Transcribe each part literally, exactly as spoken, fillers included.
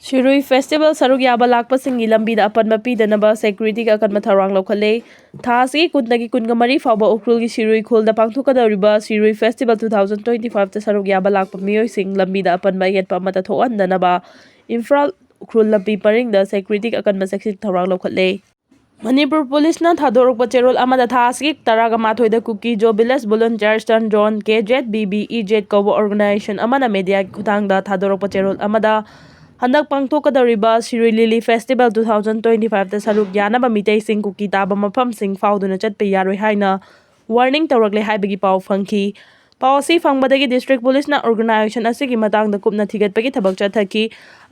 Shirui festival ꯁꯔꯨꯛ ꯌꯥꯕ ꯂꯥꯛꯄꯁꯤꯡꯒꯤ ꯂꯝꯕꯤꯗ ꯑꯄꯟꯕ ꯄꯤꯗꯅꯕ ꯁꯦꯀ꯭ꯌꯨꯔꯤꯇꯤꯒ ꯑꯀꯟꯕ ꯊꯧꯔꯥꯡ ꯂꯧꯈꯠꯂꯦ꯫ ꯊꯥ ꯑꯁꯤꯒꯤ ꯀꯨꯟꯗꯒꯤ ꯀꯨꯟꯒ ꯃꯔꯤ ꯐꯥꯎꯕ ꯎꯈ꯭ꯔꯨꯜꯒꯤ ꯁꯤꯔꯨꯏ ꯈꯨꯜꯗ ꯄꯥꯡꯊꯣꯛꯀꯗꯧꯔꯤꯕ Shirui festival two thousand twenty five ꯇ ꯁꯔꯨꯛ ꯌꯥꯕ ꯂꯥꯛꯄ ꯃꯤꯑꯣꯏꯁꯤꯡ ꯂꯝꯕꯤꯗ ꯑꯄꯟꯕ ꯑꯌꯦꯠꯄ ꯑꯃꯠꯇ ꯊꯣꯛꯍꯟꯗꯅꯕ ꯏꯝꯐꯥꯜ ꯎꯈ꯭ꯔꯨꯜ ꯂꯝꯕꯤ ꯄꯔꯤꯡꯗ ꯁꯦꯀ꯭ꯌꯨꯔꯤꯇꯤꯒ ꯑꯀꯟꯕ ꯆꯦꯛꯁꯤꯟ ꯊꯧꯔꯥꯡ ꯂꯧꯈꯠꯂꯦ꯫ ꯃꯅꯤꯄꯨꯔ ꯄꯨꯂꯤꯁꯅ ꯊꯥꯗꯣꯔꯛꯄ ꯆꯦꯔꯣꯜ ꯑꯃꯗ ꯊꯥ ꯑꯁꯤꯒꯤ ꯇꯔꯥꯒ ꯃꯥꯊꯣꯏꯗ Kuki Zo village volunteer eastern zone, K Z B B E Z ꯀꯧꯕ ꯑꯣꯔꯒꯅꯥꯏꯖꯦꯁꯟ ꯑꯃꯅ ꯃꯦꯗꯤꯌꯥꯒꯤ ꯈꯨꯠꯊꯥꯡꯗ ꯊꯥꯗꯣꯔꯛꯄ ꯆꯦꯔꯣꯜ ꯑꯃꯗ ꯍꯟꯗꯛ ꯄꯥꯡꯊꯣꯛꯀꯗꯧꯔꯤꯕ Shirui lily festival two thousand twenty five ꯇ ꯁꯔꯨꯛ ꯌꯥꯅꯕ ꯃꯤꯇꯩꯁꯤꯡ ꯀꯨꯀꯤ ꯇꯥꯕ ꯃꯐꯝꯁꯤꯡ ꯐꯥꯎꯗꯨꯅ ꯆꯠꯄ ꯌꯥꯔꯣꯏ ꯍꯥꯏꯅ ꯋꯥꯔꯅꯤꯡ ꯇꯧꯔꯛꯂꯦ ꯍꯥꯏꯕꯒꯤ ꯄꯥꯎ ꯐꯪꯈꯤ꯫ ꯄꯥꯎ ꯑꯁꯤ ꯐꯪꯕꯗꯒꯤ ꯗꯤꯁꯇ꯭ꯔꯤꯛ ꯄꯨꯂꯤꯁꯅ ꯑꯣꯔꯒꯅꯥꯏꯖꯦꯁꯟ ꯑꯁꯤꯒꯤ ꯃꯇꯥꯡꯗ ꯀꯨꯞꯅ ꯊꯤꯒꯠꯄꯒꯤ ꯊꯕꯛ ꯆꯠꯊꯈꯤ꯫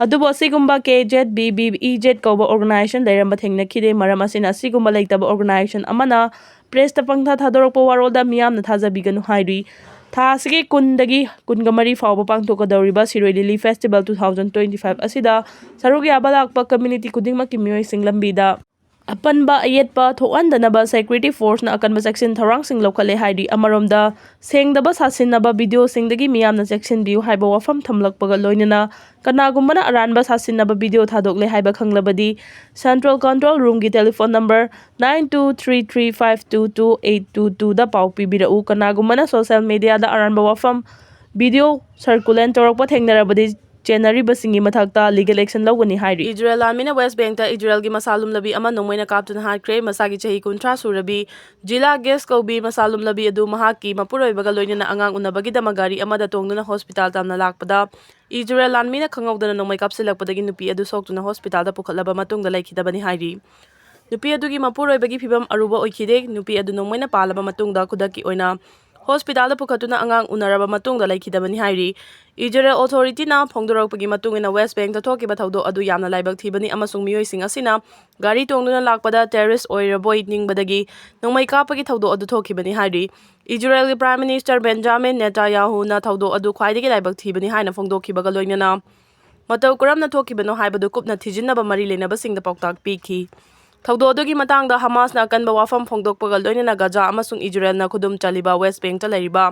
ꯑꯗꯨꯕꯨ ꯑꯁꯤꯒꯨꯝꯕ K Z B B E Z ꯀꯧꯕ ꯑꯣꯔꯒꯅꯥꯏꯖꯦꯁꯟ ꯂꯩꯔꯝꯕ ꯊꯦꯡꯅꯈꯤꯗꯦ꯫ ꯃꯔꯝ ꯑꯁꯤꯅ ꯑꯁꯤꯒꯨꯝꯕ ꯂꯩꯇꯕ ꯑꯣꯔꯒꯅꯥꯏꯖꯦꯁꯟ ꯑꯃꯅ ꯄ꯭ꯔꯦꯁꯇ ꯄꯪꯊꯥ ꯊꯥꯗꯣꯔꯛꯄ ꯋꯥꯔꯣꯜꯗ ꯃꯤꯌꯥꯝꯅ ꯊꯥꯖꯕꯤꯒꯅꯨ ꯍꯥꯏꯔꯤ꯫ ꯊꯥ ꯑꯁꯤꯒꯤ ꯀꯨꯟꯗꯒꯤ ꯀꯨꯟꯒ ꯃꯔꯤ ꯐꯥꯎꯕ ꯄꯥꯡꯊꯣꯛꯀꯗꯧꯔꯤꯕ ꯁꯤꯔꯣꯏ ꯂꯤꯂꯤ festival two thousand twenty five ꯑꯁꯤꯗ ꯁꯔꯨꯛ ꯌꯥꯕ ꯂꯥꯛꯄ ꯀꯝꯃ꯭ꯌꯨꯅꯤꯇꯤ ꯈꯨꯗꯤꯡꯃꯛꯀꯤ ꯃꯤꯑꯣꯏꯁꯤꯡ ꯂꯝꯕꯤꯗ ꯑꯄꯟꯕ ꯑꯌꯦꯠꯄ ꯊꯣꯛꯍꯟꯗꯅꯕ ꯁꯦꯀ꯭ꯌꯨꯔꯤꯇꯤ ꯐꯣꯔꯁꯅ ꯑꯀꯟꯕ ꯆꯦꯛꯁꯤꯟ ꯊꯧꯔꯥꯡꯁꯤꯡ ꯂꯧꯈꯠꯂꯦ ꯍꯥꯏꯔꯤ꯫ ꯑꯃꯔꯣꯝꯗ, ꯁꯦꯡꯗꯕ ꯁꯥꯁꯤꯟꯅꯕ ꯚꯤꯗꯤꯑꯣꯁꯤꯡꯗꯒꯤ ꯃꯤꯌꯥꯝꯅ ꯆꯦꯛꯁꯤꯟꯕꯤꯌꯨ ꯍꯥꯏꯕ ꯋꯥꯐꯝ ꯊꯝꯂꯛꯄꯒ ꯂꯣꯏꯅꯅ ꯀꯅꯥꯒꯨꯝꯕꯅ ꯑꯔꯥꯟꯕ ꯁꯥꯁꯤꯟꯅꯕ ꯚꯤꯗꯤꯑꯣ ꯊꯥꯗꯣꯛꯂꯦ ꯍꯥꯏꯕ ꯈꯪꯂꯕꯗꯤ, ꯁꯦꯟꯇ꯭ꯔꯦꯜ ꯀꯟꯇ꯭ꯔꯣꯜ ꯔꯨꯝꯒꯤ telephone number nine two three three five two two eight two two ꯗ ꯄꯥꯎ ꯄꯤꯕꯤꯔꯛꯎ꯫ ꯀꯅꯥꯒꯨꯝꯕꯅ ꯁꯣꯁꯤꯌꯦꯜ ꯃꯦꯗꯤꯌꯥꯗ ꯑꯔꯥꯟꯕ ꯋꯥꯐꯝ ꯚꯤꯗꯤꯑꯣ ꯁꯔꯀꯨꯂꯦꯠ ꯇꯧꯔꯛꯄ ꯊꯦꯡꯅꯔꯕꯗꯤ, ꯆꯦꯟꯅꯔꯤꯕꯁꯤꯡꯒꯤ ꯃꯊꯛꯇ ꯂꯤꯒꯦꯜ ꯑꯦꯛꯁꯟ ꯂꯧꯒꯅꯤ ꯍꯥꯏꯔꯤ꯫ ꯏꯖꯔꯦꯜ ꯂꯥꯟꯃꯤꯅ ꯋꯦꯁ ꯕꯦꯡꯛꯇ ꯏꯖꯔꯦꯜꯒꯤ ꯃꯁꯥ ꯂꯨꯝꯂꯕꯤ ꯑꯃ ꯅꯣꯡꯃꯩꯅ ꯀꯥꯞꯇꯨꯅ ꯍꯥꯠꯈ꯭ꯔꯦ꯫ ꯃꯁꯥꯒꯤ ꯆꯍꯤ ꯀꯨꯟꯊ꯭ꯔꯥ ꯁꯨꯔꯕꯤ ꯖꯤꯂꯥ ꯒꯦꯁ ꯀꯧꯕꯤ ꯃꯁꯥ ꯂꯨꯝꯂꯕꯤ ꯑꯗꯨ ꯃꯍꯥꯛꯀꯤ ꯃꯄꯨꯔꯣꯏꯕꯒ ꯂꯣꯏꯅꯅ ꯑꯉꯥꯡ ꯎꯅꯕꯒꯤꯗꯃꯛ ꯒꯥꯔꯤ ꯑꯃꯗ ꯇꯣꯡꯗꯨꯅ ꯍꯣꯁꯄꯤꯇꯥꯜ ꯇꯝꯅ ꯂꯥꯛꯄꯗ, ꯏꯖꯔꯦꯜ ꯂꯥꯟꯃꯤꯅ ꯈꯪꯍꯧꯗꯅ ꯅꯣꯡꯃꯩ ꯀꯥꯞꯁꯤꯜꯂꯛꯄꯗꯒꯤ ꯅꯨꯄꯤ ꯑꯗꯨ ꯁꯣꯛꯇꯨꯅ ꯍꯣꯁꯄꯤꯇꯥꯜꯗ ꯄꯨꯈꯠꯂꯕ ꯃꯇꯨꯡꯗ ꯂꯩꯈꯤꯗꯕꯅꯤ ꯍꯥꯏꯔꯤ꯫ ꯅꯨꯄꯤ ꯑꯗꯨꯒꯤ ꯃꯄꯨꯔꯣꯏꯕꯒꯤ ꯐꯤꯕꯝ ꯑꯔꯨꯕ ꯑꯣꯏꯈꯤꯗꯦ꯫ ꯅꯨꯄꯤ ꯑꯗꯨ ꯅꯣꯡꯃꯩꯅ ꯄꯥꯜꯂꯕ ꯃꯇꯨꯡꯗ ꯈꯨꯗꯛꯀꯤ ꯑꯣꯏꯅ ꯍꯣꯁꯄꯤꯇꯥꯜꯗ ꯄꯨꯈꯠꯇꯨꯅ ꯑꯉꯥꯡ ꯎꯅꯔꯕ ꯃꯇꯨꯡꯗ ꯂꯩꯈꯤꯗꯕꯅꯤ ꯍꯥꯏꯔꯤ꯫ ꯏꯖꯔꯦꯜ ꯑꯣꯊꯣꯔꯤꯇꯤꯅ ꯐꯣꯡꯗꯣꯔꯛꯄꯒꯤ ꯃꯇꯨꯡ ꯏꯟꯅ, ꯋꯦꯁ ꯕꯦꯡꯛꯇ ꯊꯣꯛꯈꯤꯕ ꯊꯧꯗꯣꯛ ꯑꯗꯨ ꯌꯥꯝꯅ ꯂꯥꯏꯕꯛ ꯊꯤꯕꯅꯤ ꯑꯃꯁꯨꯡ ꯃꯤꯑꯣꯏꯁꯤꯡ ꯑꯁꯤꯅ ꯒꯥꯔꯤ ꯇꯣꯡꯗꯨꯅ ꯂꯥꯛꯄꯗ ꯇꯦꯔꯣꯔꯤꯁ꯭ꯠ ꯑꯣꯏꯔꯕꯣꯏ ꯅꯤꯡꯕꯗꯒꯤ ꯅꯣꯡꯃꯩ ꯀꯥꯞꯄꯒꯤ ꯊꯧꯗꯣꯛ ꯑꯗꯨ ꯊꯣꯛꯈꯤꯕꯅꯤ ꯍꯥꯏꯔꯤ꯫ ꯏꯖꯔꯦꯜꯒꯤ ꯄ꯭ꯔꯥꯏꯝ ꯃꯤꯅꯤꯁꯇꯔ ꯕꯦꯟꯖꯥꯃꯤꯟ ꯅꯦꯇꯥꯌꯥꯍꯨꯅ ꯊꯧꯗꯣꯛ ꯑꯗꯨ ꯈ꯭ꯋꯥꯏꯗꯒꯤ ꯂꯥꯏꯕꯛ ꯊꯤꯕꯅꯤ ꯍꯥꯏꯅ ꯐꯣꯡꯗꯣꯛꯈꯤꯕꯒ ꯂꯣꯏꯅꯅ, ꯃꯇꯧ ꯀꯔꯝꯅ ꯊꯣꯛꯈꯤꯕꯅꯣ ꯍꯥꯏꯕꯗꯨ ꯀꯨꯞꯅ ꯊꯤꯖꯤꯟꯅꯕ ꯃꯔꯤ ꯂꯩꯅꯕꯁꯤꯡꯗ ꯄꯥꯎꯇꯥꯛ ꯄꯤꯈꯤ꯫ ꯊꯧꯗꯣꯛ ꯑꯗꯨꯒꯤ ꯃꯇꯥꯡꯗ ꯍꯃꯥꯁꯅ ꯑꯀꯟꯕ ꯋꯥꯐꯝ ꯐꯣꯡꯗꯣꯛꯄꯒ ꯂꯣꯏꯅꯅ ꯒꯖꯥ ꯑꯃꯁꯨꯡ ꯏꯖꯔꯦꯜꯅ ꯈꯨꯗꯨꯝ ꯆꯜꯂꯤꯕ ꯋꯦꯁ ꯕꯦꯡꯛꯇ ꯂꯩꯔꯤꯕ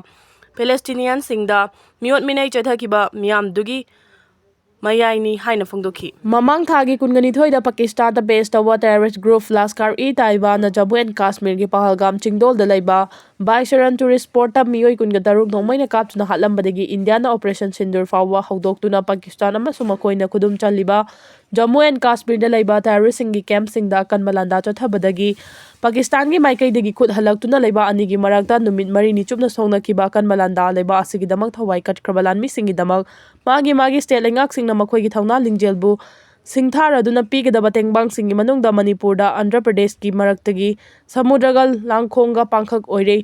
ꯐꯦꯂꯦꯁꯇꯤꯅꯤꯌꯟꯁꯤꯡꯗ ꯃꯤꯑꯣꯠ ꯃꯤꯅꯩ ꯆꯠꯊꯈꯤꯕ ꯃꯤꯌꯥꯝꯗꯨꯒꯤ ꯃꯌꯥꯏꯅꯤ ꯍꯥꯏꯅ ꯐꯣꯡꯗꯣꯛꯈꯤ꯫ ꯃꯃꯥꯡ ꯊꯥꯒꯤ ꯀꯨꯟꯒ ꯅꯤꯊꯣꯏꯗ ꯄꯥꯀꯤꯁꯇꯥꯟꯗ ꯕꯦꯁ ꯇꯧꯕ terrorist group Lashkar e Taiba Jammu and ꯀꯥꯁꯃꯤꯔꯒꯤ ꯄꯍꯜꯒꯥꯝ ꯆꯤꯡꯗꯣꯜꯗ ꯂꯩꯕ ꯕꯥꯏꯁꯔꯟ ꯇꯨꯔꯤꯁ ꯁ꯭ꯄꯣꯠꯇ ꯃꯤꯑꯣꯏ ꯀꯨꯟꯒ ꯇꯔꯨꯛ ꯅꯣꯡꯃꯩꯅ ꯀꯥꯞꯇꯨꯅ ꯍꯥꯠꯂꯝꯕꯗꯒꯤ ꯏꯟꯗꯤꯌꯥꯅ ꯑꯣꯄꯔꯦꯁꯟ ꯁꯤꯟꯗꯨꯔ ꯐꯥꯎꯕ ꯍꯧꯗꯣꯛꯇꯨꯅ ꯄꯥꯀꯤꯁꯇꯥꯟ ꯑꯃꯁꯨꯡ ꯃꯈꯣꯏꯅ ꯈꯨꯗꯨꯝ ꯆꯜꯂꯤꯕ ꯖꯝꯃꯨ ꯑꯦꯟ ꯀꯥꯁꯃꯤꯔꯗ ꯂꯩꯕ ꯇꯦꯔꯣꯔꯤꯁꯁꯤꯡꯒꯤ ꯀꯦꯝꯞꯁꯤꯡꯗ ꯑꯀꯟꯕ ꯂꯥꯟꯗꯥ ꯆꯠꯊꯕꯗꯒꯤ ꯄꯥꯀꯤꯁꯇꯥꯟꯒꯤ ꯃꯥꯏꯀꯩꯗꯒꯤ ꯈꯨꯠ ꯍꯜꯂꯛꯇꯨꯅ ꯂꯩꯕ ꯑꯅꯤꯒꯤ ꯃꯔꯛꯇ ꯅꯨꯃꯤꯠ ꯃꯔꯤꯅꯤ ꯆꯨꯞꯅ ꯁꯣꯛꯅꯈꯤꯕ ꯑꯀꯟꯕ ꯂꯥꯟꯗꯥ ꯂꯩꯕ ꯑꯁꯤꯒꯤꯗꯃꯛ ꯊꯋꯥꯏ ꯀꯠꯈ꯭ꯔꯕ ꯂꯥꯟꯃꯤꯁꯤꯡꯒꯤꯗꯃꯛ ꯃꯥꯒꯤ ꯃꯥꯒꯤ ꯁ꯭ꯇꯦꯠ ꯂꯩꯉꯥꯛꯁꯤꯡꯅ ꯃꯈꯣꯏꯒꯤ ꯊꯧꯅꯥ ꯂꯤꯡꯖꯦꯜꯕꯨ ꯁꯤꯡꯊꯥꯔꯗꯨꯅ ꯄꯤꯒꯗꯕ ꯇꯦꯡꯕꯥꯡꯁꯤꯡꯒꯤ ꯃꯅꯨꯡꯗ ꯃꯅꯤꯄꯨꯔꯗ ꯑꯟꯙ꯭ꯔ ꯄ꯭ꯔꯗꯦꯁꯀꯤ ꯃꯔꯛꯇꯒꯤ ꯁꯃꯨꯗ꯭ꯔꯒ ꯂꯥꯡꯈꯣꯡꯒ ꯄꯥꯡꯈꯛ ꯑꯣꯏꯔꯦ꯫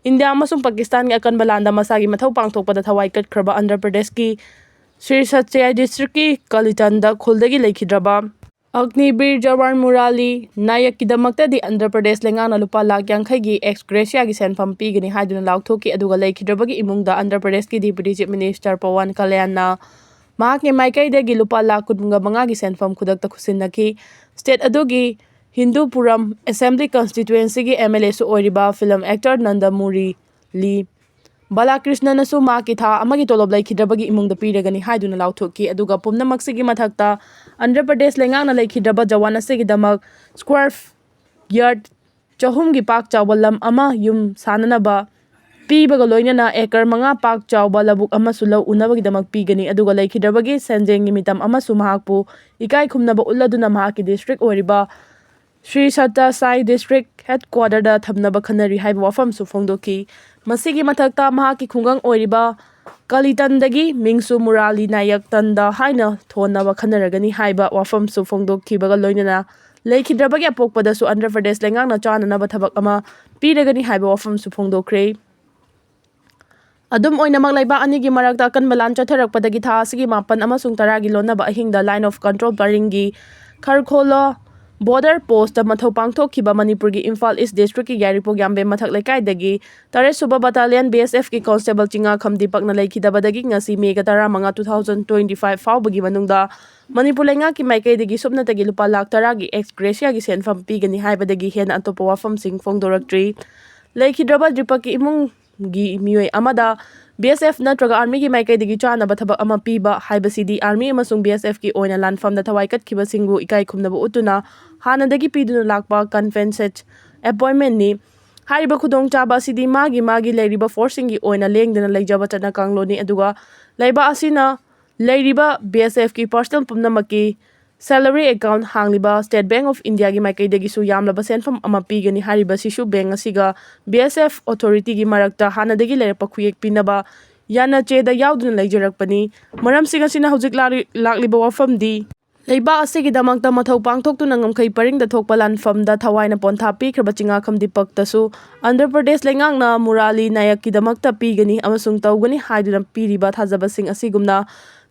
ꯏꯟꯗꯤꯌꯥ ꯑꯃꯁꯨꯡ ꯄꯥꯀꯤꯁꯇꯥꯟꯒꯤ ꯑꯀꯟꯕ ꯂꯥꯟꯗ ꯃꯁꯥꯒꯤ ꯃꯊꯧ ꯄꯥꯡꯊꯣꯛꯄꯗ ꯊꯋꯥꯏ ꯀꯠꯈ꯭ꯔꯕ ꯑꯟꯙ꯭ꯔ ꯄ꯭ꯔꯗꯦꯁꯀꯤ ꯁ꯭ꯔꯤ ꯁꯠꯌꯥ ꯗꯤꯁꯇ꯭ꯔꯤꯛꯀꯤ ꯀꯂꯤꯇꯟꯗ ꯈꯨꯜꯗꯒꯤ ꯂꯩꯈꯤꯗ꯭ꯔꯕ ꯑꯒꯅꯤꯕꯤꯔ ꯖꯋꯥꯟ ꯃꯨꯔꯥꯂꯤ ꯅꯥꯌꯛꯀꯤꯗꯃꯛꯇꯗꯤ ꯑꯟꯙ꯭ꯔ ꯄ꯭ꯔꯗꯦꯁ ꯂꯩꯉꯥꯛꯅ ꯂꯨꯄꯥ ꯂꯥꯈ ꯌꯥꯡꯈꯩꯒꯤ ꯑꯦꯛꯁ ꯒ꯭ꯔꯦꯁꯤꯌꯥꯒꯤ ꯁꯦꯟꯐꯝ ꯄꯤꯒꯅꯤ ꯍꯥꯏꯗꯨꯅ ꯂꯥꯎꯊꯣꯛꯈꯤ꯫ ꯑꯗꯨꯒ ꯂꯩꯈꯤꯗ꯭ꯔꯕꯒꯤ ꯏꯃꯨꯡꯗ ꯑꯟꯙ꯭ꯔ ꯄ꯭ꯔꯗꯦꯁꯀꯤ ꯗꯤꯄꯨꯇꯤ ꯆꯤꯐ ꯃꯤꯅꯤꯁꯇꯔ ꯄꯋꯟ ꯀꯂꯌꯥꯟꯅ ꯃꯍꯥꯛꯀꯤ ꯃꯥꯏꯀꯩꯗꯒꯤ ꯂꯨꯄꯥ ꯂꯥꯈ ꯀꯨꯟꯒ ꯃꯉꯥꯒꯤ ꯁꯦꯟꯐꯝ ꯈꯨꯗꯛꯇ ꯈꯨꯠꯁꯤꯟꯅꯈꯤ꯫ ꯁ꯭ꯇꯦꯠ ꯑꯗꯨꯒꯤ ꯍꯤꯟꯗꯨꯄꯨꯔꯝ ꯑꯦꯁꯦꯝꯕ꯭ꯂꯤ ꯀꯟꯁꯇꯤꯇ꯭ꯌꯨꯑꯦꯟꯁꯤꯒꯤ ꯑꯦꯝ ꯑꯦꯜ ꯑꯦꯁꯨ ꯑꯣꯏꯔꯤꯕ ꯐꯤꯂꯝ ꯑꯦꯛꯇꯔ ꯅꯟꯗꯃꯨꯔꯤ ꯂꯤ ꯕꯥꯂꯥꯀ꯭ꯔꯤꯁꯅꯅꯁꯨ ꯃꯍꯥꯛꯀꯤ ꯊꯥ ꯑꯃꯒꯤ ꯇꯣꯂꯣꯞ ꯂꯩꯈꯤꯗ꯭ꯔꯕꯒꯤ ꯏꯃꯨꯡꯗ ꯄꯤꯔꯒꯅꯤ ꯍꯥꯏꯗꯨꯅ ꯂꯥꯎꯊꯣꯛꯈꯤ꯫ ꯑꯗꯨꯒ ꯄꯨꯝꯅꯃꯛꯁꯤꯒꯤ ꯃꯊꯛꯇ ꯑꯟꯙ꯭ꯔ ꯄ꯭ꯔꯗꯦꯁ ꯂꯩꯉꯥꯛꯅ ꯂꯩꯈꯤꯗ꯭ꯔꯕ ꯖꯋꯥꯟ ꯑꯁꯤꯒꯤꯗꯃꯛ ꯁ꯭ꯀ꯭ꯋꯥꯔ ꯌꯥꯔꯗ ꯆꯍꯨꯝꯒꯤ ꯄꯥꯛ ꯆꯥꯎꯕ ꯂꯝ ꯑꯃ ꯌꯨꯝ ꯁꯥꯅꯅꯕ ꯄꯤꯕꯒ ꯂꯣꯏꯅꯅ ꯑꯦꯀꯔ ꯃꯉꯥ ꯄꯥꯛ ꯆꯥꯎꯕ ꯂꯧꯕꯨꯛ ꯑꯃꯁꯨ ꯂꯧ ꯎꯅꯕꯒꯤꯗꯃꯛ ꯄꯤꯒꯅꯤ꯫ ꯑꯗꯨꯒ ꯂꯩꯈꯤꯗ꯭ꯔꯕꯒꯤ ꯁꯦꯟꯖꯦꯡꯒꯤ ꯃꯤꯇꯝ ꯑꯃꯁꯨ ꯃꯍꯥꯛꯄꯨ ꯏꯀꯥꯏ ꯈꯨꯝꯅꯕ ꯎꯠꯂꯗꯨꯅ ꯃꯍꯥꯛꯀꯤ ꯗꯤꯁꯇ꯭ꯔꯤꯛ ꯑꯣꯏꯔꯤꯕ ꯁ꯭ꯔꯤ ꯁꯠꯇ ꯁꯥꯏ ꯗꯤꯁꯇ꯭ꯔꯤꯛ ꯍꯦꯗꯀ꯭ꯋꯥꯇꯔꯗ ꯊꯝꯅꯕ ꯈꯟꯅꯔꯤ ꯍꯥꯏꯕ ꯋꯥꯐꯝꯁꯨ ꯐꯣꯡꯗꯣꯛꯈꯤ꯫ ꯃꯁꯤꯒꯤ ꯃꯊꯛꯇ ꯃꯍꯥꯛꯀꯤ ꯈꯨꯡꯒꯪ ꯑꯣꯏꯔꯤꯕ ꯀꯂꯤꯇꯟꯗꯒꯤ ꯃꯤꯡꯁꯨ ꯃꯨꯔꯥꯂꯤ ꯅꯥꯌꯛ ꯇꯟꯗ ꯍꯥꯏꯅ ꯊꯣꯟꯅꯕ ꯈꯟꯅꯔꯒꯅꯤ ꯍꯥꯏꯕ ꯋꯥꯐꯝꯁꯨ ꯐꯣꯡꯗꯣꯛꯈꯤꯕꯒ ꯂꯣꯏꯅꯅ ꯂꯩꯈꯤꯗ꯭ꯔꯕꯒꯤ ꯑꯄꯣꯛꯄꯗꯁꯨ ꯑꯟꯙ꯭ꯔ ꯄ꯭ꯔꯗꯦꯁ ꯂꯩꯉꯥꯛꯅ ꯆꯥꯅꯅꯕ ꯊꯕꯛ ꯑꯃ ꯄꯤꯔꯒꯅꯤ ꯍꯥꯏꯕ ꯋꯥꯐꯝꯁꯨ ꯐꯣꯡꯗꯣꯛꯈ꯭ꯔꯦ꯫ ꯑꯗꯨꯝ ꯑꯣꯏꯅꯃꯛ, ꯂꯩꯕꯥꯛ ꯑꯅꯤꯒꯤ ꯃꯔꯛꯇ ꯑꯀꯟꯕ ꯂꯥꯟ ꯆꯠꯊꯔꯛꯄꯗꯒꯤ ꯊꯥ ꯑꯁꯤꯒꯤ ꯃꯥꯄꯟ ꯑꯃꯁꯨꯡ ꯇꯔꯥꯒꯤ ꯂꯣꯟꯅꯕ ꯑꯍꯤꯡꯗ ꯂꯥꯏꯟ ꯑꯣꯐ ꯀꯟꯇ꯭ꯔꯣꯜ ꯄꯔꯤꯡꯒꯤ ꯈꯔꯈꯣꯂꯣ ꯕꯣꯔꯗꯔ ꯄꯣꯁꯇ ꯃꯊꯧ ꯄꯥꯡꯊꯣꯛꯈꯤꯕ ꯃꯅꯤꯄꯨꯔꯒꯤ ꯏꯝꯐꯥꯜ ꯏꯁ ꯗꯤꯁꯇ꯭ꯔꯤꯛꯀꯤ ꯌꯥꯏꯔꯤꯄꯣꯛ ꯌꯥꯝꯕꯦꯝ ꯃꯊꯛ ꯂꯩꯀꯥꯏꯗꯒꯤ ꯇꯔꯦꯠ ꯁꯨꯕ ꯕꯠꯇꯥꯂꯤꯌꯟ ꯕꯤ ꯑꯦꯁ ꯑꯦꯐꯀꯤ ꯀꯣꯟꯁꯇꯦꯕꯜ ꯆꯤꯡꯉꯥꯈꯝ ꯗꯤꯄꯛꯅ ꯂꯩꯈꯤꯗꯕꯗꯒꯤ ꯉꯁꯤ ꯃꯦꯒ ꯇꯔꯥꯃꯉꯥ, two thousand twenty five ꯐꯥꯎꯕꯒꯤ ꯃꯅꯨꯡꯗ ꯃꯅꯤꯄꯨꯔ ꯂꯩꯉꯥꯛꯀꯤ ꯃꯥꯏꯀꯩꯗꯒꯤ ꯁꯨꯞꯅꯇꯒꯤ ꯂꯨꯄꯥ ꯂꯥꯈ ꯇꯔꯥꯒꯤ ꯑꯦꯛꯁ ꯒ꯭ꯔꯦꯁꯤꯌꯥꯒꯤ ꯁꯦꯟꯐꯝ ꯄꯤꯒꯅꯤ ꯍꯥꯏꯕꯗꯒꯤ ꯍꯦꯟꯅ ꯑꯇꯣꯞꯄ ꯋꯥꯐꯝꯁꯤꯡ ꯐꯣꯡꯗꯣꯔꯛꯇ꯭ꯔꯤ꯫ ꯂꯩꯈꯤꯗ꯭ꯔꯕ ꯗꯤꯄꯛꯀꯤ ꯏꯃꯨꯡꯒꯤ ꯃꯤꯑꯣꯏ ꯑꯃꯗ BSF ꯅꯠꯇ꯭ꯔꯒ Army ꯒꯤ ꯃꯥꯏꯀꯩꯗꯒꯤ ꯆꯥꯅꯕ ꯊꯕꯛ ꯑꯃ ꯄꯤꯕ ꯍꯥꯏꯕꯁꯤꯗꯤ Army ꯑꯃꯁꯨꯡ BSF ꯀꯤ ꯑꯣꯏꯅ ꯂꯥꯟꯐꯝꯗ ꯊꯋꯥꯏ ꯀꯠꯈꯤꯕꯁꯤꯡꯕꯨ ꯏꯀꯥꯏ ꯈꯨꯝꯅꯕ ꯎꯠꯇꯨꯅ ꯍꯥꯟꯅꯗꯒꯤ ꯄꯤꯗꯨꯅ ꯂꯥꯛꯄ compensate appointment ꯅꯤ꯫ ꯍꯥꯏꯔꯤꯕ ꯈꯨꯗꯣꯡꯆꯥꯕ ꯑꯁꯤꯗꯤ ꯃꯥꯒꯤ ꯃꯥꯒꯤ ꯂꯩꯔꯤꯕ force ꯁꯤꯡꯒꯤ ꯑꯣꯏꯅ ꯂꯦꯡꯗꯅ ꯂꯩꯖꯕ ꯆꯠꯅ ꯀꯥꯡꯂꯣꯟꯅꯤ, ꯑꯗꯨꯒ ꯂꯩꯕꯥꯛ ꯑꯁꯤꯅ ꯂꯩꯔꯤꯕ BSF ꯀꯤ personnel ꯄꯨꯝꯅꯃꯛꯀꯤ salary account ꯍꯥꯡꯂꯤꯕ State Bank of India ꯒꯤ ꯃꯥꯏꯀꯩꯗꯒꯤꯁꯨ ꯌꯥꯝꯂꯕ ꯁꯦꯟꯐꯝ ꯑꯃ ꯄꯤꯒꯅꯤ꯫ ꯍꯥꯏꯔꯤꯕꯁꯤꯁꯨ bank ꯑꯁꯤꯒ BSF authority ꯒꯤ ꯃꯔꯛꯇ ꯍꯥꯟꯅꯗꯒꯤ ꯂꯩꯔꯛꯄ ꯈꯨꯌꯦꯛ ꯄꯤꯅꯕ ꯌꯥꯅꯆꯦꯗ ꯌꯥꯎꯗꯨꯅ ꯂꯩꯖꯔꯛꯄꯅꯤ꯫ ꯃꯔꯝꯁꯤꯡ ꯑꯁꯤꯅ ꯍꯧꯖꯤꯛ ꯂꯥꯛꯂꯤ-, ꯂꯥꯛꯂꯤꯕ ꯋꯥꯐꯝꯗꯤ ꯂꯩꯕꯥꯛ ꯑꯁꯤꯒꯤꯗꯃꯛꯇ ꯃꯊꯧ ꯄꯥꯡꯊꯣꯛꯇꯨꯅ ꯉꯝꯈꯩ ꯄꯔꯤꯡꯗ ꯊꯣꯛꯄ ꯂꯥꯟꯐꯝꯗ ꯊꯋꯥꯏꯅ ꯄꯣꯟꯊꯥ ꯄꯤꯈ꯭ꯔꯕ ꯆꯤꯡꯉꯥꯈꯝ ꯗꯤꯄꯛꯇꯁꯨ ꯑꯟꯙ꯭ꯔ ꯄ꯭ꯔꯗꯦꯁ ꯂꯩꯉꯥꯛꯅ ꯃꯨꯔꯥꯂꯤ ꯅꯥꯌꯛꯀꯤꯗꯃꯛꯇ ꯄꯤꯒꯅꯤ ꯑꯃꯁꯨꯡ ꯇꯧꯒꯅꯤ ꯍꯥꯏꯗꯨꯅ ꯄꯤꯔꯤꯕ ꯊꯥꯖꯕꯁꯤꯡ ꯑꯁꯤꯒꯨꯝꯅ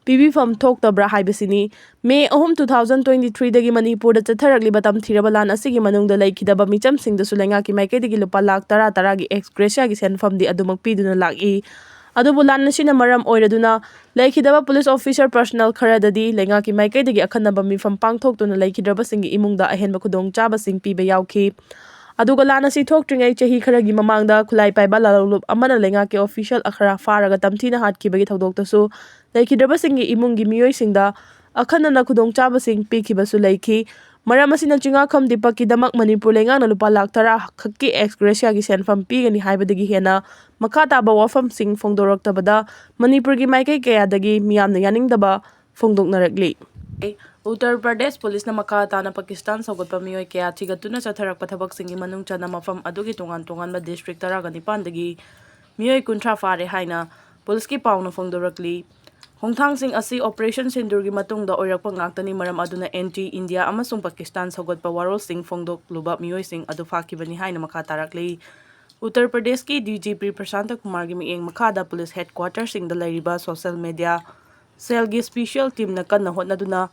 ꯄꯤꯕꯤꯐꯝ ꯊꯣꯛꯇꯕ꯭ꯔꯥ ꯍꯥꯏꯕꯁꯤꯅꯤ꯫ May ꯑꯍꯨꯝ, two thousand twenty three ꯗꯒꯤ ꯃꯅꯤꯄꯨꯔꯗ ꯆꯠꯊꯔꯛꯂꯤꯕ ꯇꯝꯊꯤꯔꯕ ꯂꯥꯟ ꯑꯁꯤꯒꯤ ꯃꯅꯨꯡꯗ ꯂꯩꯈꯤꯗꯕ ꯃꯤꯆꯝꯁꯤꯡꯗꯁꯨ ꯂꯩꯉꯥꯛꯀꯤ ꯃꯥꯏꯀꯩꯗꯒꯤ ꯂꯨꯄꯥ ꯂꯥꯈ ꯇꯔꯥ ꯇꯔꯥꯒꯤ ex gratia ꯒꯤ ꯁꯦꯟꯐꯝꯗꯤ ꯑꯗꯨꯃꯛ ꯄꯤꯗꯨꯅ ꯂꯥꯛꯏ꯫ ꯑꯗꯨꯕꯨ ꯂꯥꯟ ꯑꯁꯤꯅ ꯃꯔꯝ ꯑꯣꯏꯔꯗꯨꯅ ꯂꯩꯈꯤꯗꯕ police officer personnel ꯈꯔꯗꯗꯤ ꯂꯩꯉꯥꯛꯀꯤ ꯃꯥꯏꯀꯩꯗꯒꯤ ꯑꯈꯟꯅꯕ ꯃꯤꯐꯝ ꯄꯥꯡꯊꯣꯛꯇꯨꯅ ꯂꯩꯈꯤꯗ꯭ꯔꯕꯁꯤꯡꯒꯤ ꯏꯃꯨꯡꯗ ꯑꯍꯦꯟꯕ ꯈꯨꯗꯣꯡꯆꯥꯕꯁꯤꯡ ꯄꯤꯕ ꯌꯥꯎꯈꯤ꯫ ꯑꯗꯨꯒ ꯂꯥꯟ ꯑꯁꯤ ꯊꯣꯛꯇ꯭ꯔꯤꯉꯩ ꯆꯍꯤ ꯈꯔꯒꯤ ꯃꯃꯥꯡꯗ ꯈꯨꯠꯂꯥꯏ ꯄꯥꯏꯕ ꯂꯥꯂꯣꯡꯂꯨꯞ ꯑꯃꯅ ꯂꯩꯉꯥꯛꯀꯤ official ꯈꯔ ꯐꯥꯔꯒ ꯇꯝꯊꯤꯅ ꯍꯥꯠꯈꯤꯕꯒꯤ ꯊꯧꯗꯣꯛꯇꯁꯨ ꯂꯩꯈꯤꯗ꯭ꯔꯕꯁꯤꯡꯒꯤ ꯏꯃꯨꯡꯒꯤ ꯃꯤꯑꯣꯏꯁꯤꯡꯗ ꯑꯈꯟꯅꯅ ꯈꯨꯗꯣꯡꯆꯥꯕꯁꯤꯡ ꯄꯤꯈꯤꯕꯁꯨ ꯂꯩꯈꯤ꯫ ꯃꯔꯝ ꯑꯁꯤꯅ ꯆꯤꯡꯉꯥꯈꯝ ꯗꯤꯄꯛꯀꯤꯗꯃꯛ ꯃꯅꯤꯄꯨꯔ ꯂꯩꯉꯥꯛꯅ ꯂꯨꯄꯥ ꯂꯥꯈ ꯇꯔꯥ ꯈꯛꯀꯤ ex gratia ꯒꯤ ꯁꯦꯟꯐꯝ ꯄꯤꯒꯅꯤ ꯍꯥꯏꯕꯗꯒꯤ ꯍꯦꯟꯅ ꯃꯈꯥ ꯇꯥꯕ ꯋꯥꯐꯝꯁꯤꯡ ꯐꯣꯡꯗꯣꯔꯛꯇꯕꯗ ꯃꯅꯤꯄꯨꯔꯒꯤ ꯃꯥꯏꯀꯩ ꯀꯌꯥꯗꯒꯤ ꯃꯤꯌꯥꯝꯅ ꯌꯥꯅꯤꯡꯗꯕ ꯐꯣꯡꯗꯣꯛꯅꯔꯛꯂꯤ꯫ ꯎꯠꯇꯔ ꯄ꯭ꯔꯗꯦꯁ ꯄꯨꯂꯤꯁꯅ ꯃꯈꯥ ꯇꯥꯅ ꯄꯥꯀꯤꯁꯇꯥꯟ ꯁꯧꯒꯠꯄ ꯃꯤꯑꯣꯏ ꯀꯌꯥ ꯊꯤꯒꯠꯇꯨꯅ ꯆꯠꯊꯔꯛꯄ ꯊꯕꯛꯁꯤꯡꯒꯤ ꯃꯅꯨꯡ ꯆꯟꯅ ꯃꯐꯝ ꯑꯗꯨꯒꯤ ꯇꯣꯉꯥꯟ ꯇꯣꯉꯥꯟꯕ district ꯇꯔꯥꯒ ꯅꯤꯄꯥꯟꯗꯒꯤ ꯃꯤꯑꯣꯏ ꯀꯨꯟꯊ꯭ꯔꯥ ꯐꯥꯔꯦ ꯍꯥꯏꯅ ꯄꯨꯂꯤꯁꯀꯤ ꯄꯥꯎꯅ ꯐꯣꯡꯗꯣꯔꯛꯂꯤ꯫ ꯈꯣꯡꯊꯥꯡꯁꯤꯡ ꯑꯁꯤ Operation ꯁꯤꯟꯗꯨꯔꯒꯤ ꯃꯇꯨꯡꯗ ꯑꯣꯏꯔꯛꯄ ꯉꯥꯛꯇꯅꯤ, ꯃꯔꯝ ꯑꯗꯨꯅ anti India ꯑꯃꯁꯨꯡ ꯄꯥꯀꯤꯁꯇꯥꯟ ꯁꯧꯒꯠꯄ ꯋꯥꯔꯣꯜꯁꯤꯡ ꯐꯣꯡꯗꯣꯛꯂꯨꯕ ꯃꯤꯑꯣꯏꯁꯤꯡ ꯑꯗꯨ ꯐꯥꯈꯤꯕꯅꯤ ꯍꯥꯏꯅ ꯃꯈꯥ ꯇꯥꯔꯛꯂꯤ꯫ ꯎꯠꯇꯔ ꯄ꯭ꯔꯗꯦꯁꯀꯤ DGP ꯄ꯭ꯔꯁꯥꯟꯇ ꯀꯨꯃꯥꯔꯒꯤ ꯃꯤꯠꯌꯦꯡ ꯃꯈꯥꯗ ꯄꯨꯂꯤꯁ headquarter ꯁꯤꯡꯗ ꯂꯩꯔꯤꯕ social media cell ꯒꯤ special team ꯅ ꯀꯟꯅ ꯍꯣꯠꯅꯗꯨꯅ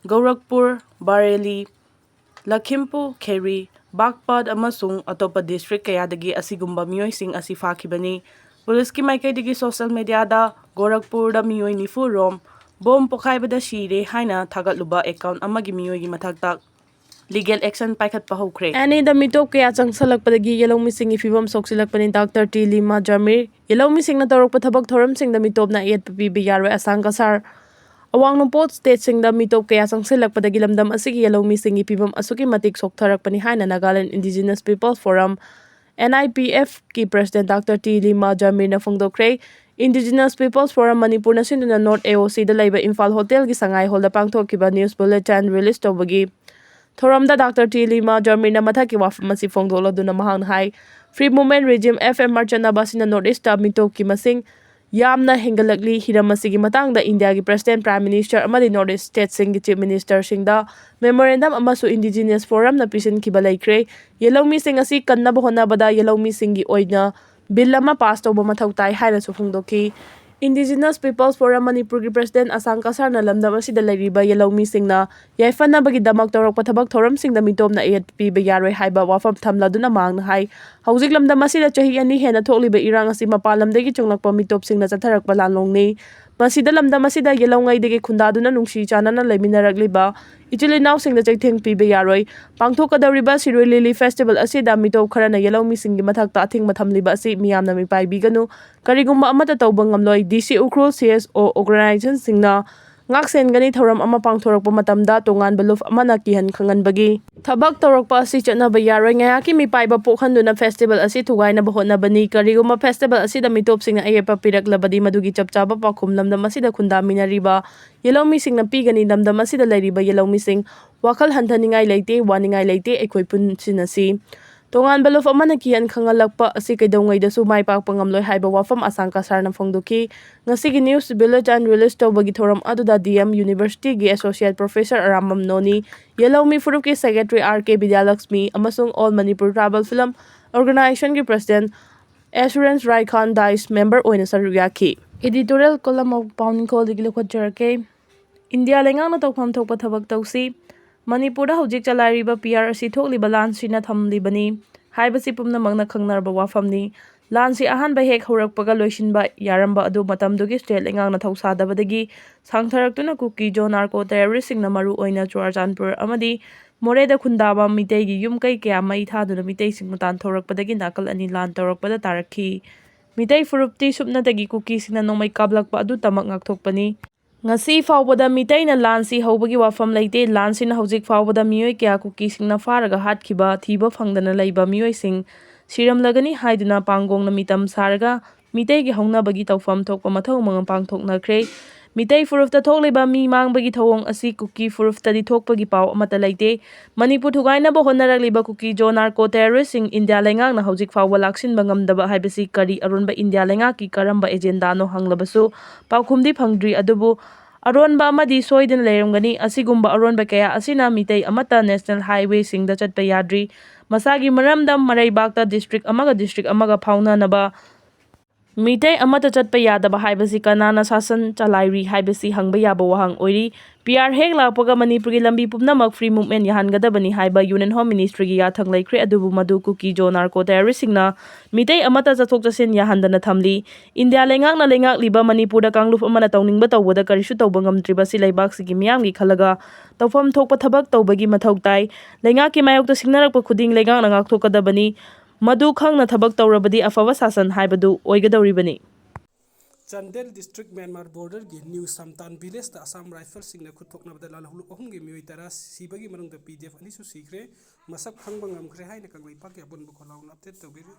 ꯒꯧꯔꯈꯄꯨꯔ, ꯕꯔꯦꯂꯤ, ꯂꯈꯤꯝꯄꯨꯔ ꯈꯦꯔꯤ, ꯕꯥꯒꯄꯠ ꯑꯃꯁꯨꯡ ꯑꯇꯣꯞꯄ district ꯀꯌꯥꯗꯒꯤ ꯑꯁꯤꯒꯨꯝꯕ ꯃꯤꯑꯣꯏꯁꯤꯡ ꯑꯁꯤ ꯐꯥꯈꯤꯕꯅꯤ꯫ ꯄꯨꯂꯤꯁꯀꯤ ꯃꯥꯏꯀꯩꯗꯒꯤ social media ꯗ ꯒꯣꯔꯈꯄꯨꯔꯗ ꯃꯤꯑꯣꯏ ꯅꯤꯐꯨ ꯔꯣꯝ ꯕꯣꯝ ꯄꯣꯈꯥꯏꯕꯗ ꯁꯤꯔꯦ ꯍꯥꯏꯅ ꯊꯥꯒꯠꯂꯨꯕ account ꯑꯃꯒꯤ ꯃꯤꯑꯣꯏꯒꯤ ꯃꯊꯛꯇ ꯂꯤꯒꯦꯜ ꯑꯦꯛꯁꯟ ꯄꯥꯏꯈꯠꯄ ꯍꯧꯈ꯭ꯔꯦ꯫ ꯑꯦꯟ ꯑꯦꯗ ꯃꯤꯇꯣꯞ ꯀꯌꯥ ꯆꯪꯁꯜꯂꯛꯄꯗꯒꯤ ꯌꯦꯂꯧꯃꯤꯁꯤꯡꯒꯤ ꯐꯤꯕꯝ ꯁꯣꯛꯆꯤꯜꯂꯛꯄꯅꯤ꯫ Doctor T ꯂꯤꯃꯥ ꯖꯥꯃꯤꯔ꯫ ꯌꯦꯂꯧꯃꯤꯁꯤꯡꯅ ꯇꯧꯔꯛꯄ ꯊꯕꯛ ꯊꯧꯔꯝꯁꯤꯡꯗ ꯃꯤꯇꯣꯞꯅ ꯑꯌꯦꯠꯄ ꯄꯤꯕ ꯌꯥꯔꯣꯏ꯫ ꯑꯁꯥꯡ ꯀꯁꯥꯔ꯫ ꯑꯋꯥꯡ ꯅꯣꯡꯄꯣꯛ ꯁ꯭ꯇꯦꯠꯁꯤꯡꯗ ꯃꯤꯇꯣꯞ ꯀꯌꯥ ꯆꯪꯁꯤꯜꯂꯛꯄꯗꯒꯤ ꯂꯝꯗꯝ ꯑꯁꯤꯒꯤ ꯌꯦꯂꯧꯃꯤꯁꯤꯡꯒꯤ ꯐꯤꯕꯝ ꯑꯁꯨꯛꯀꯤ ꯃꯇꯤꯛ ꯁꯣꯛꯊꯔꯛꯄꯅꯤ ꯍꯥꯏꯅ Nagaland indigenous peoples forum, N I P F, ꯀꯤ ꯄ꯭ꯔꯦꯁꯤꯗꯦꯟ ꯗꯥꯛꯇꯔ ꯇꯤ ꯂꯤꯃꯥ ꯖꯥꯃꯤꯔꯅ ꯐꯣꯡꯗꯣꯛꯈ꯭ꯔꯦ꯫ ꯏꯟꯗꯤꯖꯤꯅꯁ ꯄꯤꯄꯜꯁ ꯐꯣꯔꯝ ꯃꯅꯤꯄꯨꯔꯅ ꯁꯤꯟꯗꯨꯅ ꯅꯣꯔꯠ ꯑꯦ ꯑꯣ ꯁꯤꯗ ꯂꯩꯕ ꯏꯝꯐꯥꯜ ꯍꯣꯇꯦꯜꯒꯤ ꯁꯉꯥꯏ ꯍꯣꯜꯗ ꯄꯥꯡꯊꯣꯛꯈꯤꯕ ꯅ꯭ꯌꯨꯁ ꯕꯨꯂꯦꯇꯤꯟ ꯔꯤꯂꯤꯖ ꯇꯧꯕꯒꯤ ꯊꯧꯔꯝꯗ ꯗꯥꯛꯇꯔ ꯇꯤ ꯂꯤꯃꯥ ꯖꯥꯃꯤꯔꯅ ꯃꯊꯛꯀꯤ ꯋꯥꯐꯝ ꯑꯁꯤ ꯐꯣꯡꯗꯣꯛꯂꯗꯨꯅ ꯃꯍꯥꯛꯅ ꯍꯥꯏ, free movement regime, F M R, ꯆꯠꯅꯕ ꯑꯁꯤꯅ ꯅꯣꯔꯠ ꯏꯁꯇ ꯃꯤꯇꯣꯞꯀꯤ ꯃꯁꯤꯡ ꯌꯥꯝꯅ ꯍꯦꯟꯒꯠꯂꯛꯂꯤ꯫ ꯍꯤꯔꯝ ꯑꯁꯤꯒꯤ ꯃꯇꯥꯡꯗ ꯏꯟꯗꯤꯌꯥꯒꯤ ꯄ꯭ꯔꯦꯁꯤꯗꯦꯟꯠ, ꯄ꯭ꯔꯥꯏꯝ ꯃꯤꯅꯤꯁꯇꯔ ꯑꯃꯗꯤ ꯅꯣꯔꯠ ꯏꯁ ꯁ꯭ꯇꯦꯠꯁꯤꯡꯒꯤ ꯆꯤꯐ ꯃꯤꯅꯤꯁꯇꯔꯁꯤꯡꯗ ꯃꯦꯃꯣꯔꯦꯟꯗꯝ ꯑꯃꯁꯨ ꯏꯟꯗꯤꯖꯤꯅꯁ ꯐꯣꯔꯝꯅ ꯄꯤꯁꯤꯟꯈꯤꯕ ꯂꯩꯈ꯭ꯔꯦ꯫ ꯌꯦꯂꯧꯃꯤꯁꯤꯡ ꯑꯁꯤ ꯀꯟꯅꯕ ꯍꯣꯠꯅꯕꯗ ꯌꯦꯂꯧꯃꯤꯁꯤꯡꯒꯤ ꯑꯣꯏꯅ ꯕꯤꯜ ꯑꯃ ꯄꯥꯁ ꯇꯧꯕ ꯃꯊꯧ ꯇꯥꯏ ꯍꯥꯏꯅꯁꯨ ꯐꯣꯡꯗꯣꯛꯈꯤ꯫ ꯏꯟꯗꯤꯖꯤꯅꯁ ꯄꯤꯄꯜꯁ ꯐꯣꯔꯝ ꯃꯅꯤꯄꯨꯔꯒꯤ ꯄ꯭ꯔꯦꯁꯤꯗꯦꯟꯠ ꯑꯁꯥꯡ ꯀꯁꯥꯔꯅ ꯂꯝꯗꯝ ꯑꯁꯤꯗ ꯂꯩꯔꯤꯕ ꯌꯦꯂꯧꯃꯤꯁꯤꯡꯅ ꯌꯥꯏꯐꯅꯕꯒꯤꯗꯃꯛ ꯇꯧꯔꯛꯄ ꯊꯕꯛ ꯊꯧꯔꯝꯁꯤꯡꯗ ꯃꯤꯇꯣꯞꯅ ꯑꯌꯦꯠꯄ ꯄꯤꯕ ꯌꯥꯔꯣꯏ ꯍꯥꯏꯕ ꯋꯥꯐꯝ ꯊꯝꯂꯗꯨꯅ ꯃꯍꯥꯛꯅ ꯍꯥꯏ, ꯍꯧꯖꯤꯛ ꯂꯝꯗꯝ ꯑꯁꯤꯗ ꯆꯍꯤ ꯑꯅꯤ ꯍꯦꯟꯅ ꯊꯣꯛꯂꯤꯕ ꯏꯔꯥꯡ ꯑꯁꯤ ꯃꯄꯥꯟ ꯂꯝꯗꯒꯤ ꯆꯪꯂꯛꯄ ꯃꯤꯇꯣꯞꯁꯤꯡꯅ ꯆꯠꯊꯔꯛꯄ ꯂꯥꯟꯂꯣꯡꯅꯤ꯫ ꯃꯁꯤꯗ ꯂꯝꯗꯝ ꯑꯁꯤꯗ ꯌꯦꯜꯍꯧꯉꯩꯗꯒꯤ ꯈꯨꯟꯗꯥꯗꯨꯅ ꯅꯨꯡꯁꯤ ꯆꯥꯟꯅꯅ ꯂꯩꯃꯤꯟꯅꯔꯛꯂꯤꯕ ꯏꯆꯤꯜ ꯏꯅꯥꯎꯁꯤꯡꯗ ꯆꯩꯊꯦꯡ ꯄꯤꯕ ꯌꯥꯔꯣꯏ꯫ ꯄꯥꯡꯊꯣꯛꯀꯗꯧꯔꯤꯕ ꯁꯤꯔꯣꯏ ꯂꯤꯂꯤ ꯐꯦꯁꯇꯤꯚꯦꯜ ꯑꯁꯤꯗ ꯃꯤꯇꯣꯞ ꯈꯔꯅ ꯌꯦꯜꯍꯧꯃꯤꯁꯤꯡꯒꯤ ꯃꯊꯛꯇ ꯑꯊꯤꯡꯕ ꯊꯝꯂꯤꯕ ꯑꯁꯤ ꯃꯤꯌꯥꯝꯅ ꯃꯤꯄꯥꯏꯕꯤꯒꯅꯨ꯫ ꯀꯔꯤꯒꯨꯝꯕ ꯑꯃꯠꯇ ꯇꯧꯕ ꯉꯝꯂꯣꯏ꯫ ꯗꯤ ꯁꯤ ꯎꯈ꯭ꯔꯨꯜ, ꯁꯤ ꯑꯦꯁ ꯑꯣ ꯑꯣꯔꯒꯅꯥꯏꯖꯦꯁꯟꯁꯤꯡꯅ ꯉꯥꯛꯁꯦꯟꯒꯅꯤ꯫ ꯊꯧꯔꯝ ꯑꯃ ꯄꯥꯡꯊꯣꯔꯛꯄ ꯃꯇꯝꯗ ꯇꯣꯉꯥꯟꯕ ꯂꯨꯞ ꯑꯃꯅ ꯀꯤꯍꯟ ꯈꯪꯍꯟꯕꯒꯤ ꯊꯕꯛ ꯇꯧꯔꯛꯄ ꯑꯁꯤ ꯆꯠꯅꯕ ꯌꯥꯔꯣꯏ꯫ ꯉꯥꯏꯍꯥꯛꯀꯤ ꯃꯤꯄꯥꯏꯕ ꯄꯣꯛꯍꯟꯗꯨꯅ ꯐꯦꯁꯇꯤꯚꯦꯜ ꯑꯁꯤ ꯊꯨꯒꯥꯏꯅꯕ ꯍꯣꯠꯅꯕꯅꯤ꯫ ꯀꯔꯤꯒꯨꯝꯕ ꯐꯦꯁꯇꯤꯚꯦꯜ ꯑꯁꯤꯗ ꯃꯤꯇꯣꯞꯁꯤꯡꯅ ꯑꯌꯦꯠꯄ ꯄꯤꯔꯛꯂꯕꯗꯤ ꯃꯗꯨꯒꯤ ꯆꯞ ꯆꯥꯕ ꯄꯥꯎꯈꯨꯝ ꯂꯝꯗꯝ ꯑꯁꯤꯗ ꯈꯨꯟꯗꯥꯃꯤꯟꯅꯔꯤꯕ ꯌꯦꯜꯍꯧꯃꯤꯁꯤꯡꯅ ꯄꯤꯒꯅꯤ꯫ ꯂꯝꯗꯝ ꯑꯁꯤꯗ ꯂꯩꯔꯤꯕ ꯌꯦꯜꯍꯧꯃꯤꯁꯤꯡ, ꯋꯥꯈꯜ ꯍꯟꯊꯅꯤꯡꯉꯥꯏ ꯂꯩꯇꯦ, ꯋꯥꯅꯤꯡꯉꯥꯏ ꯂꯩꯇꯦ, ꯑꯩꯈꯣꯏ ꯄꯨꯟꯁꯤꯟꯅꯁꯤ꯫ ꯇꯣꯉꯥꯟꯕ ꯂꯨꯞ ꯑꯃꯅ ꯀꯤꯍꯟ ꯈꯪꯍꯜꯂꯛꯄ ꯑꯁꯤ ꯀꯩꯗꯧꯉꯩꯗꯁꯨ ꯃꯥꯏ ꯄꯥꯛꯄ ꯉꯝꯂꯣꯏ ꯍꯥꯏꯕ ꯋꯥꯐꯝ ꯑꯁꯥꯡ ꯀꯁꯥꯔꯅ ꯐꯣꯡꯗꯣꯛꯈꯤ꯫ ꯉꯁꯤꯒꯤ ꯅ꯭ꯌꯨꯁ ꯕꯨꯂꯦꯇꯤꯟ ꯔꯤꯂꯤꯖ ꯇꯧꯕꯒꯤ ꯊꯧꯔꯝ ꯑꯗꯨꯗ ꯗꯤ ꯑꯦꯝ ꯌꯨꯅꯤꯚꯔꯁꯤꯇꯤꯒꯤ ꯑꯦꯁꯣꯁꯤꯌꯦꯠ ꯄ꯭ꯔꯣꯐꯦꯁꯔ ꯑꯔꯥꯝꯕꯝ ꯅꯣꯅꯤ, ꯌꯦꯜꯍꯧꯃꯤ ꯐꯨꯔꯨꯞꯀꯤ ꯁꯦꯀ꯭ꯔꯦꯇꯔꯤ ꯑꯥꯔ ꯀꯦ ꯕꯤꯗ꯭ꯌꯥꯂꯛꯁꯃꯤ ꯑꯃꯁꯨꯡ ꯑꯣꯜ ꯃꯅꯤꯄꯨꯔ ꯇ꯭ꯔꯥꯏꯕꯦꯜ ꯐꯤꯂꯝ ꯑꯣꯔꯒꯅꯥꯏꯖꯦꯁꯟꯒꯤ ꯄ꯭ꯔꯦꯁꯤꯗꯦꯟꯠ ꯑꯦꯁꯨꯔꯦꯟꯁ ꯔꯥꯏꯈꯥꯟ ꯗꯥꯏꯁ ꯃꯦꯝꯕꯔ ꯑꯣꯏꯅ ꯁꯔꯨꯛ ꯌꯥꯈꯤ꯫ ꯏꯗꯤꯇꯣꯔꯤꯌꯦꯜ ꯀꯣꯂꯝ ꯑꯣꯐ ꯄꯥꯎꯅꯤꯡꯈꯣꯜꯗꯒꯤ ꯂꯧꯈꯠꯆꯔꯛꯀꯦ꯫ ꯏꯟꯗꯤꯌꯥ ꯂꯩꯉꯥꯛꯅ ꯇꯧꯐꯝ ꯊꯣꯛꯄ ꯊꯕꯛ ꯇꯧꯁꯤ꯫ ꯃꯅꯤꯄꯨꯔꯗ ꯍꯧꯖꯤꯛ ꯆꯂꯥꯏꯔꯤꯕ ꯄꯤ ꯑꯥꯔ ꯑꯁꯤ ꯊꯣꯛꯂꯤꯕ ꯂꯥꯟꯁꯤꯅ ꯊꯝꯂꯤꯕꯅꯤ ꯍꯥꯏꯕꯁꯤ ꯄꯨꯝꯅꯃꯛꯅ ꯈꯪꯅꯔꯕ ꯋꯥꯐꯝꯅꯤ꯫ ꯂꯥꯟꯁꯤ ꯑꯍꯥꯟꯕ ꯍꯦꯛ ꯍꯧꯔꯛꯄꯒ ꯂꯣꯏꯁꯤꯟꯕ ꯌꯥꯔꯝꯕ ꯑꯗꯨ ꯃꯇꯝꯗꯨꯒꯤ ꯁ꯭ꯇꯦꯠ ꯂꯩꯉꯥꯛꯅ ꯊꯧꯁꯥꯗꯕꯗꯒꯤ ꯁꯥꯡꯊꯔꯛꯇꯨꯅ ꯀꯨꯀꯤ ꯖꯣ ꯅꯥꯔꯀꯣ ꯇꯦꯔꯣꯔꯤꯁꯁꯤꯡꯅ ꯃꯔꯨ ꯑꯣꯏꯅ ꯆꯨꯔꯥꯆꯥꯟꯄꯨꯔ ꯑꯃꯗꯤ ꯃꯣꯔꯦꯗ ꯈꯨꯟꯗꯥꯕ ꯃꯤꯇꯩꯒꯤ ꯌꯨꯝ ꯀꯩ ꯀꯌꯥ ꯃꯩ ꯊꯥꯗꯨꯅ ꯃꯤꯇꯩꯁꯤꯡꯕꯨ ꯇꯥꯟꯊꯣꯔꯛꯄꯗꯒꯤ ꯅꯥꯀꯜ ꯑꯅꯤ ꯂꯥꯟ ꯇꯧꯔꯛꯄꯗ ꯇꯥꯔꯛꯈꯤ꯫ ꯃꯤꯇꯩ ꯐꯨꯔꯨꯞꯇꯤ ꯁꯨꯞꯅꯇꯒꯤ ꯀꯨꯀꯤꯁꯤꯡꯅ ꯅꯣꯡꯃꯩ ꯀꯥꯞꯂꯛꯄ ꯑꯗꯨꯇꯃꯛ ꯉꯥꯛꯊꯣꯛꯄꯅꯤ꯫ ꯉꯁꯤ ꯐꯥꯎꯕꯗ ꯃꯤꯇꯩꯅ ꯂꯥꯟꯁꯤ ꯍꯧꯕꯒꯤ ꯋꯥꯐꯝ ꯂꯩꯇꯦ꯫ ꯂꯥꯟꯁꯤꯅ ꯍꯧꯖꯤꯛ ꯐꯥꯎꯕꯗ ꯃꯤꯑꯣꯏ ꯀꯌꯥ ꯀꯨꯀꯤꯁꯤꯡꯅ ꯐꯥꯔꯒ ꯍꯥꯠꯈꯤꯕ, ꯊꯤꯕ ꯐꯪꯗꯅ ꯂꯩꯕ ꯃꯤꯑꯣꯏꯁꯤꯡ ꯁꯤꯔꯝꯂꯒꯅꯤ ꯍꯥꯏꯗꯨꯅ ꯄꯥꯡꯒꯣꯡꯅ ꯃꯤꯇꯝ ꯁꯥꯔꯒ ꯃꯤꯇꯩꯒꯤ ꯍꯧꯅꯕꯒꯤ ꯇꯧꯐꯝ ꯊꯣꯛꯄ ꯃꯊꯧ ꯃꯉꯝ ꯄꯥꯡꯊꯣꯛꯅꯈ꯭ꯔꯦ꯫ ꯃꯤꯇꯩ ꯐꯨꯔꯨꯞꯇ ꯊꯣꯛꯂꯤꯕ ꯃꯤ ꯃꯥꯡꯕꯒꯤ ꯊꯧꯑꯣꯡ ꯑꯁꯤ ꯀꯨꯀꯤ ꯐꯨꯔꯨꯞꯇꯗꯤ ꯊꯣꯛꯄꯒꯤ ꯄꯥꯎ ꯑꯃꯠꯇ ꯂꯩꯇꯦ꯫ ꯃꯅꯤꯄꯨꯔ ꯊꯨꯒꯥꯏꯅꯕ ꯍꯣꯠꯅꯔꯛꯂꯤꯕ ꯀꯨꯀꯤ ꯖꯣ ꯅꯥꯔꯀꯣ ꯇꯦꯔꯣꯔꯤꯁꯁꯤꯡ ꯏꯟꯗꯤꯌꯥ ꯂꯩꯉꯥꯛꯅ ꯍꯧꯖꯤꯛ ꯐꯥꯎꯕ ꯂꯥꯛꯁꯤꯟꯕ ꯉꯝꯗꯕ ꯍꯥꯏꯕꯁꯤ ꯀꯔꯤ ꯑꯔꯣꯟꯕ ꯏꯟꯗꯤꯌꯥ ꯂꯩꯉꯥꯛꯀꯤ ꯀꯔꯝꯕ ꯑꯦꯖꯦꯟꯗꯥꯅꯣ ꯍꯪꯂꯕꯁꯨ ꯄꯥꯎꯈꯨꯝꯗꯤ ꯐꯪꯗ꯭ꯔꯤ꯫ ꯑꯗꯨꯕꯨ ꯑꯔꯣꯟꯕ ꯑꯃꯗꯤ ꯁꯣꯏꯗꯅ ꯂꯩꯔꯝꯒꯅꯤ꯫ ꯑꯁꯤꯒꯨꯝꯕ ꯑꯔꯣꯟꯕ ꯀꯌꯥ ꯑꯁꯤꯅ ꯃꯤꯇꯩ ꯑꯃꯠꯇ ꯅꯦꯁꯅꯦꯜ ꯍꯥꯏꯋꯦꯁꯤꯡꯗ ꯆꯠꯄ ꯌꯥꯗ꯭ꯔꯤ꯫ ꯃꯁꯥꯒꯤ ꯃꯔꯝꯗꯝ ꯃꯔꯩꯕꯥꯛꯇ ꯗꯤꯁꯇ꯭ꯔꯤꯛ ꯑꯃꯒ ꯗꯤꯁꯇ꯭ꯔꯤꯛ ꯑꯃꯒ ꯐꯥꯎꯅꯅꯕ ꯃꯤꯇꯩ ꯑꯃꯠꯇ ꯆꯠꯄ ꯌꯥꯗꯕ ꯍꯥꯏꯕꯁꯤ ꯀꯅꯥꯅ ꯁꯥꯁꯟ ꯆꯂꯥꯏꯔꯤ ꯍꯥꯏꯕꯁꯤ ꯍꯪꯕ ꯌꯥꯕ ꯋꯥꯍꯪ ꯑꯣꯏꯔꯤ꯫ ꯄꯤ ꯑꯥꯔ ꯍꯦꯛ ꯂꯥꯛꯄꯒ ꯃꯅꯤꯄꯨꯔꯒꯤ ꯂꯝꯕꯤ ꯄꯨꯝꯅꯃꯛ ꯐ꯭ꯔꯤ ꯃꯨꯚꯃꯦꯟ ꯌꯥꯍꯟꯒꯗꯕꯅꯤ ꯍꯥꯏꯕ ꯌꯨꯅꯤꯌꯟ ꯍꯣꯝ ꯃꯤꯅꯤꯁꯇ꯭ꯔꯤꯒꯤ ꯌꯥꯊꯪ ꯂꯩꯈ꯭ꯔꯦ, ꯑꯗꯨꯕꯨ ꯃꯗꯨ ꯀꯨꯀꯤ ꯖꯣ ꯅꯥꯔꯀꯣ ꯇꯦꯔꯣꯔꯤꯁꯁꯤꯡꯅ ꯃꯤꯇꯩ ꯑꯃꯠꯇ ꯆꯠꯊꯣꯛ ꯆꯠꯁꯤꯟ ꯌꯥꯍꯟꯗꯅ ꯊꯝꯂꯤ꯫ ꯏꯟꯗꯤꯌꯥ ꯂꯩꯉꯥꯛꯅ ꯂꯩꯉꯥꯛꯂꯤꯕ ꯃꯅꯤꯄꯨꯔꯗ ꯀꯥꯡꯂꯨꯞ ꯑꯃꯅ ꯇꯧꯅꯤꯡꯕ ꯇꯧꯕꯗ ꯀꯔꯤꯁꯨ ꯇꯧꯕ ꯉꯝꯗ꯭ꯔꯤꯕꯁꯤ ꯂꯩꯕꯥꯛꯁꯤꯒꯤ ꯃꯤꯌꯥꯝꯒꯤ ꯈꯜꯂꯒ ꯇꯧꯐꯝ ꯊꯣꯛꯄ ꯊꯕꯛ ꯇꯧꯕꯒꯤ ꯃꯊꯧ ꯇꯥꯏ꯫ ꯂꯩꯉꯥꯛꯀꯤ ꯃꯥꯌꯣꯛꯇ ꯁꯤꯡꯅꯔꯛꯄ ꯈꯨꯗꯤꯡ ꯂꯩꯉꯥꯛꯅ ꯉꯥꯛꯊꯣꯛꯀꯗꯕꯅꯤ꯫ ꯃꯗꯨ ꯈꯪꯅ ꯊꯕꯛ ꯇꯧꯔꯕꯗꯤ ꯑꯐꯕ ꯁꯥꯁꯟ ꯍꯥꯏꯕꯗꯨ ꯑꯣꯏꯒꯗꯧꯔꯤꯕꯅꯤ꯫ ꯆꯥꯟꯗꯦꯜ ꯗꯤꯁꯇ꯭ꯔꯤꯛ ꯃ꯭ꯌꯥꯟꯃꯥꯔ ꯕꯣꯔꯗꯔꯒꯤ ꯅ꯭ꯌꯨ ꯁꯝꯇꯥꯟ ꯚꯤꯂꯦꯖꯇ ꯑꯁꯥꯝ ꯔꯥꯏꯐꯜꯁꯤꯡꯅ ꯈꯨꯠꯊꯣꯛꯅꯕꯗ ꯂꯥꯜꯍꯧꯂꯨꯞ ꯑꯍꯨꯝꯒꯤ ꯃꯤꯑꯣꯏ ꯇꯔꯥ ꯁꯤꯕꯒꯤ ꯃꯅꯨꯡꯗ ꯄꯤ ꯗꯤ ꯑꯦꯐ ꯑꯅꯤꯁꯨ ꯁꯤꯈ꯭ꯔꯦ꯫ ꯃꯁꯛ ꯈꯪꯕ ꯉꯝꯈ꯭ꯔꯦ ꯍꯥꯏꯅ ꯀꯪꯂꯩꯄꯥꯛꯀꯤ ꯑꯄꯨꯟꯕ ꯈꯣꯜꯂꯥꯎꯅ ꯑꯞꯗꯦꯠ ꯇꯧꯕꯤꯔꯤ꯫